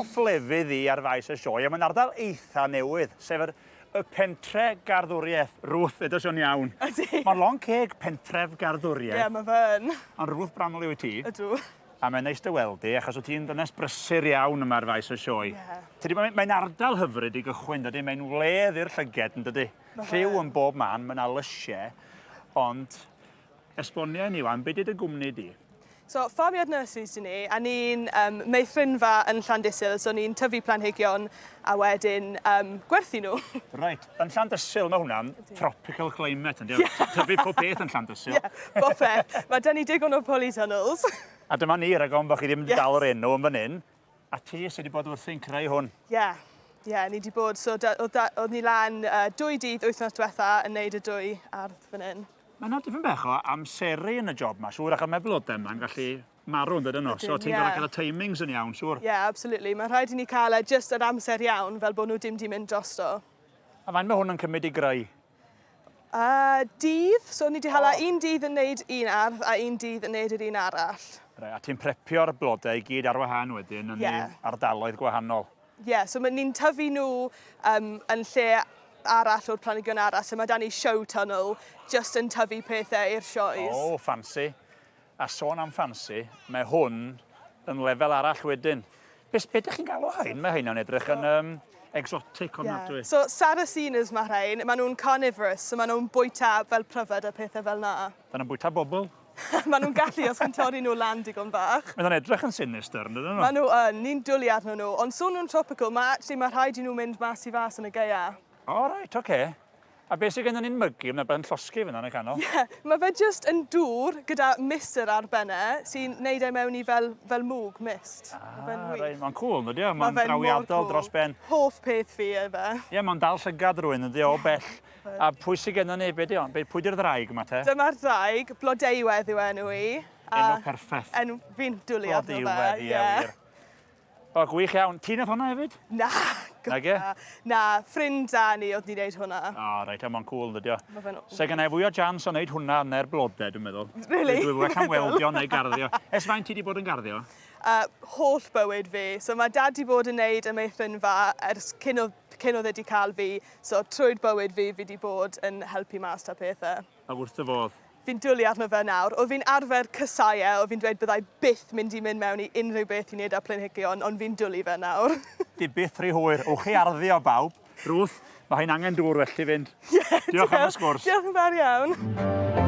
hoff lefydd i ar faes y sioe, a mae'n ardal eitha newydd, sef yr, y pentre garddwriaeth. Ruth, edos o'n iawn. Ydy. Mae'n long ceg pentref garddwriaeth. Ie, yeah, mae fe yn. Ond Ruth Bramley wyt ti. Ydw. A mae'n neis dy weld di, achos wyt ti'n ddynes brysur iawn yma ar faes y sioe. Ie. Tydi, mae'n mae ardal hyfryd i gychwyn, dydy? Mae'n wledd i'r llyged, yn dydy? Lliw yn bob man, mae yna lysiau, ond esbonia i ni wan, be di dy gwmni di? So, Farmyard Nurseries dyn ni, a ni'n um, meithrinfa yn Llandysul, so ni'n tyfu planhigion a wedyn um, gwerthu nhw. Reit, yn Llandysul mae hwnna'n tropical climate, yndi? Yeah. Tyfu pob beth yn Llandysul. Ie, yeah, bob peth. Mae dyn ni digon o polytunnels. A dyma ni, rhag ofn bod chi ddim wedi yes. dal yr enw yn fan hyn. A ti sydd wedi bod wrthi'n creu hwn? Ie, yeah. ie, yeah, ni wedi bod, so oedd ni lan uh, dwy dydd wythnos diwetha yn neud y dwy ardd fan hyn. Mae yna dipyn bach o amseru yn y job ma, siŵr, achos mae blodau yma'n gallu marw yn dydyn nhw. So ti'n yeah. gorfod cael y timings yn iawn, siŵr. Ie, yeah, absolutely. Mae'n rhaid i ni cael e just yr amser iawn, fel bod nhw dim di mynd drosto. A faint mae hwn yn cymryd i greu? Uh, dydd, so ni di hala oh. un dydd yn neud un ardd a un dydd yn neud yr un arall. Right, a ti'n prepio'r blodau i gyd ar wahân wedyn yn yeah. ardaloedd gwahanol. Ie, yeah, so ni'n tyfu nhw um, yn lle arall o'r planhigion arall, so mae 'da ni show tunnel just yn tyfu pethau i'r sioes. O, oh, ffansi. A sôn am ffansi, mae hwn yn lefel arall wedyn. Be, be ydych chi'n galw hain? Mae heina'n edrych yn um, exotic ofnadwy. Yeah. So Saracenas mae rhain, maen nhw'n carnivorous, so maen nhw'n bwyta fel pryfed a pethau fel na. Maen nhw'n bwyta bobl? maen nhw'n gallu os chi'n torri nhw lan digon bach. Maen nhw'n edrych yn sinister, yn dydyn nhw? Maen nhw yn, ni'n dwlu arnyn nhw, ond so nhw'n tropical, mae actually mae rhaid i nhw mynd mas i fas yn y gaea. O, oh, right, oce. Okay. A beth sydd gennym ni'n mygu? Mae'n ben llosgi fyna yn y canol. Ie, yeah, mae fe jyst yn dŵr gyda mistr ar ben e, sy'n neud e mewn i fel, fel mwg, mist. Ah, reit, mae'n cool, ydy o? Mae'n drawiadol cool. dros ben. Hoff peth fi efe. Ie, yeah, mae'n dal llygad rhywun, ydy o, bell. A pwy sydd gennym ni, be di o? Be, pwy di'r ddraig yma te? Dyma'r ddraig, Blodeuwedd yw enw i. Enw perffaith. Enw, fi'n dwlu arno fe. Blodeuwedd, ie, wir. O, gwych iawn. Ti nath hwnna hefyd? Na. Nage? Na, na, ffrind da ni oedd ni'n neud hwnna. O, reit, a mae'n cool, dydy o. Ma' fe'n... Se gennai fwy o jans o wneud hwnna na'r blode, dwi'n meddwl. Really? Dwi'n well am weldio neu garddio. Ers faint ti wedi bod yn garddio? Uh, holl bywyd fi. So mae dad wedi bod yn neud y meithrinfa ers cyn oedd, cyn oedd e wedi cael fi. So trwy'r bywyd fi, fi wedi bod yn helpu mas 'da pethau. A wrth dy fodd? Fi'n dwlu arno fe nawr. Oedd fi'n arfer casau e, oedd fi'n dweud byddai byth mynd i mynd mewn i unrhyw beth i wneud â planhigion, ond fi'n dwlu fe nawr. Di byth rhy hwyr. Ewch i arddio bawb. Ruth, mae hi'n angen dŵr felly fynd. Ie, diolch am y sgwrs. Diolch yn fawr iawn.